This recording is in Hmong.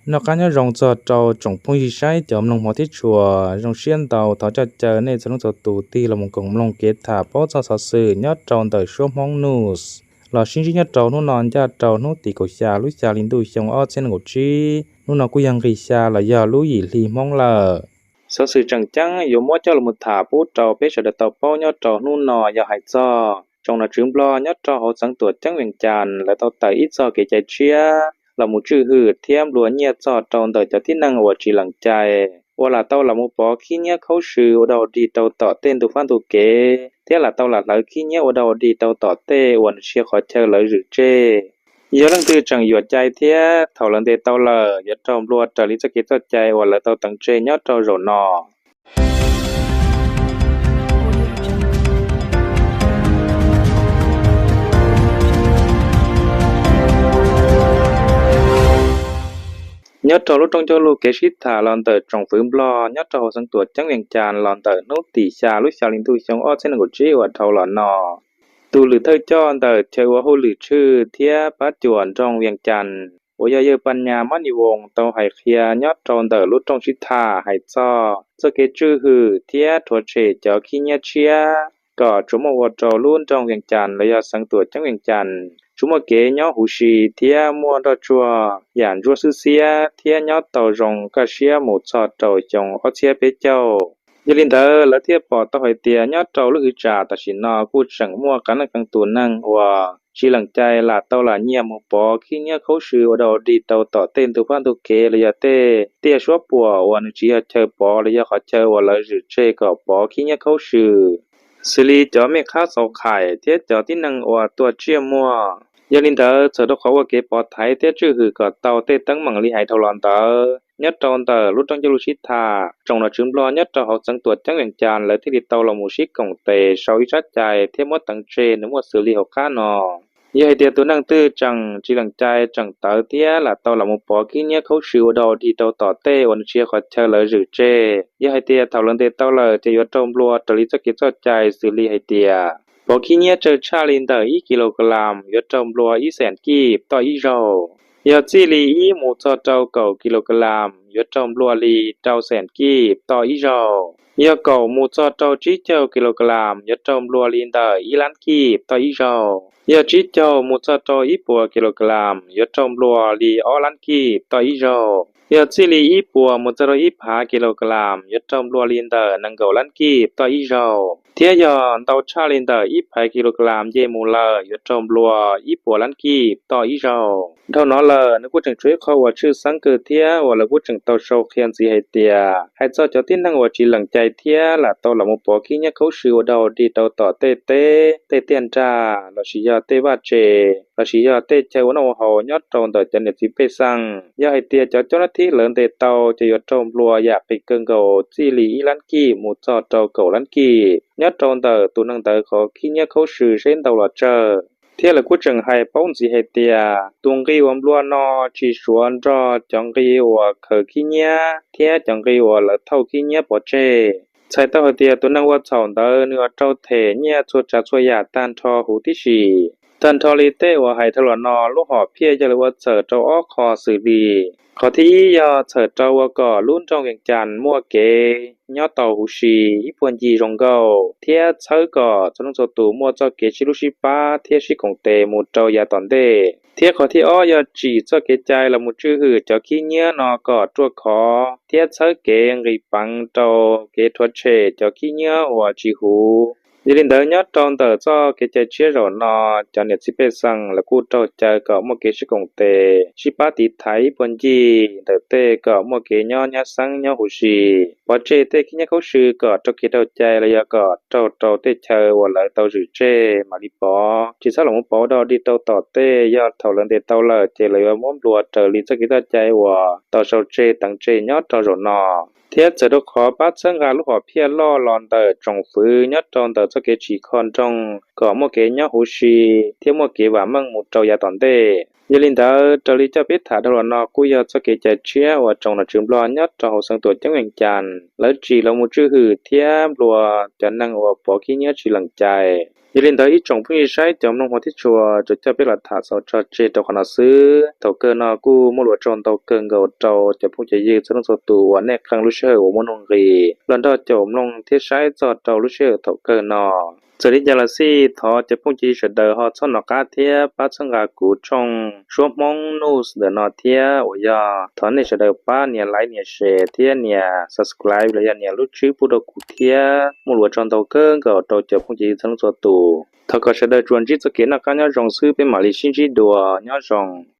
Noj qab nyob zoo txog rau tsoom phooj ywg saib cov mloog hmov thiab tshua, zoo siab ntau thov coj caw nej txhua leej txhua tus tig los mus koom mloog kev tham paub txog xov xwm nyob rau ntawm suab Hmoob News los sib ntsib nyob rau hnub no ncaj rau hnub tim kaum xya lub xya hli ntuj xyoo ob txhiab nees nkaum tsib. Hnub no kuj yog nqis xya los yog lub yim hli Hmoob lawm. Xov xwm tseem ceeb yuav muab coj los tham pub rau peb sawv daws tau paub nyob rau hnub no yog hais txog tsoom nom tswv Nplog nyob rau hauv xeev Tuam Ceeb Vees Cas lawv tau tawm ib txoj kev cai tshiab los mus tswj hwm thiab nplua nyiaj txog rau ntawm cov tib neeg uas tsis lees cai uas lam tau los mus pov khib nyiab khaub sw ua dau dig rau tom tej ntug fab ntug kev thiab lam tau lam hlawv khib nyiab ua dau dig rau tom tej uas nws tsis yog qhov chaw lawv zwm tseg. Yog leej twg tseem yuam cai thiab thaum lawv ntes tau lawm yuav raug nplua raws li txoj kev txoj cai uas lawv tau teev tseg nyob rau zaum no. Nyob rau lub rooj coj lug kev sib tham los ntawm tsoom fwv Nplog nyob rau hauv xeev Tuam Ceeb Vees Cas los ntawm hnub tim xya lub xya hli ntuj xyoo ob txhiab nees nkaum tsib uas dhau los no, tus lwm thawj coj ntawm chaw ua hauj lwm tshwj thiab pab cuam nroog Vees Cas uas yog yawg Paj Nyas Mab Nis Voos tau hais qhia nyob rau ntawm lub rooj sib tham hais txog txoj kev tswj hwm thiab rhuav tshem cov khib nyiab tshiab kom tsuas muaj ua rau lub nroog Vees Cas los yog xeev Tuam Ceeb Vees Cas tsuas muaj kev nyob huv si thiab muaj nroj tsuag yam ntsuab xwb xiab thiab nyob tau zoo kaj siab mus txog rau xyoo ob txhiab peb caug. Yog li ntawd lawv thiaj pom tau hais tias nyob rau lub hwv tsam tam sim no kuj tseem muaj qee leej qee tus neeg uas tsis lees cai lam tau lam nyiag mus pov khib nyiab khaub sw ua dau dig rau tom tej ntug fab ntug kev los yog tej tiaj suab puam uas nws tsis yog chaw pov los yog qhov chaw uas lawv zwm tseg kom pov khib nyiab khaub sw, xws li cov mej qhab xauv qhais thiab cov tib neeg uas tua tsiaj muag. Yog li ntawd txawm rau qhov ua kev pov thaiv thiab tswj hwm kom tau tej teeb meem li hais dhau los ntawd nyob rau ntawm lub rooj coj lug sib tham, tsoom nom tswv Nplog nyob rau hauv xeev Tuam Ceeb Vees Cas lawv thiaj li tau los mus sib koom tes sau ib tsab cai thiab muab teev tseg nws muaj xws li hauv qab no. Yog hais tias tus neeg twg tseem tsis lees cai tseem tawv thiab lam tau los mus pov khib nyiab khaub sw ua dau dig rau tom tej uas nws tsis yog qhov chaw lawv zwm tseg, yog hais tias thaum lawv ntes tau lawm ces yuav raug nplua raws li txoj kev txoj cai xws li hais tias pov khib nyiab tsawg tshaj li ntawm ib kilogram yuav raug nplua ib xees kib toj ib zaug. Yog txij li ib mus txog rau kaum kilogram yuav raug nplua li rau xees kib toj ib zaug. Yog kaum mus txog rau tsib caug kilogram yuav raug nplua li ntawm ib lab kib toj ib zaug. Yog tsib caug mus txog rau ib puas kilogram yuav raug nplua li ob lab kib toj ib zaug. Yog txij li ib puas mus txog rau ib phav kilogram yuav raug nplua li ntawm nees nkaum lab kib toj ib zaug. Thiab yog ntau tshaj li ntawm ib phav kilogram nce mus lawm yuav raug nplua ib puas lab kib toj ib zaug. Dhau no lawm nws kuj tseem tshuav ib qho uas tshwj xeeb kawg thiab uas lawv kuj tseem tau sau qhia ntxiv hais tias hais txog cov tib neeg uas tsis lees cai thiab lam tau los mus pov khib nyiab khaub sw ua dau dig rau tom tej teb, tej tiaj nrag lossis yog tej vaj tse lossis yog tej chaw ua noj ua haus nyob rau ntawm cov niam txiv pej xeem, yog hais tias cov coj nab thib lawv ntes tau ces yuav raug nplua yam qis kawg nkaus txij li ib lab kib mus txog rau kaum lab kib nyob rau ntawm tus neeg ntawd qhov khib nyiab khaub sw seb ntau los tsawg. Thiab lawv kuj tseem hais paub ntxiv hais tias tus nqi uas nplua no tsis suav nrog cov nqi uas khaws khib nyiab thiab cov nqi uas lawv thauj khib nyiab pov tseg. Txhais tau hais tias tus neeg ua txhaum ntawd nws yuav raug them nyiaj txhua tsav txhua yam tag nrho huv tib si. Tag nrho li tej uas hais dhau los no lub hom phiaj yog lawv ua txhawm rau ob qho xws li: qhov thib ib yog txhawm rau ua kom lub nroog Vees Cas muaj kev nyob tau huv si ib puag ncig zoo nkauj thiab txhawb kom txhua leej txhua tus muaj txoj kev sib hlub sib pab thiab sib koom tes mus rau yav tom ntej. Thiab qhov thib ob yog tsim txoj kev cai los mus tswj hwm cov khib nyiab no kom ruaj khov thiab txhawb kev nqis peev rau kev rhuav tshem cov khib nyiab uas tsis huv. Yog li ntawd nyob rau ntawm txoj kev cai tshiab zaum no, cov niam txiv pej xeem lawv kuj raug caw kom muaj kev sib koom tes sib pab tiv thaiv ib puag ncig ntawm tej kom muaj kev nyob nyab xeeb nyob huv si, pov tseg tej khib nyiab khaub sw kom raug kev rau cai los yog kom raug rau tej chaw uas lawv tau zwm tseg mam li pov, tsis txhob los mus pov ua dog dig rau tom tej. Yog thaum lawv ntes tau lawm ces lawv yuav muab nplua raws li txoj kev txoj cai uas tau sau tseg teev tseg nyob rau zaum no. Thiab txawm rau qhov pab txhawb nqa lub hom phiaj loj los ntawm tsoom fwv nyob rau ntawm txoj kev tsim kho nroog kom muaj kev nyob huv si thiab muaj kev vam meej mus rau yav tom ntej. Yog li ntawd raws li coj peb tham dhau los no kuj yog txoj kev cai tshiab uas tsoom nom tswv Nplog nyob rau hauv xeev tuam ceeb Vees Cas lawv tsim los mus tswj hwm thiab nplua cov neeg uas pov khib nyiab tsis lees cai. Yog li ntawd ib tsoom phooj ywg saib cov mloog hmov thiab tshua, tsuas coj peb los tham xaus tso tseg rau qhov no xwb. Thaum kawg no kuj muaj lus ua tsaug ntau kawg nkaus rau cov phooj cov ywg txhua leej txhua tus uas nej qee lub sij hawm uas muaj nuj nqis los nrog caum mloog thiab saib txog rau lub sij hawm thaum kawg no. Txawm li cas los xij thov cov phooj cov ywg sawv daws ho txhob nov qab thiab pab txhawb nqa kuv tshooj Suab Hmoob News ntawm no thiab uas yog thov nej sawv daws pab nias like nias share thiab nias subscribe los yog nias lub tswb pub rau kuv thiab. Muaj lus ua tsaug ntau kawg nkaus rau cov phooj cov ywg txhua leej txhua tus. Thov kom sawv daws tsuas ntsib txoj kev noj qab nyob zoo xwb, peb mam li sib ntsib dua, nyob zoo.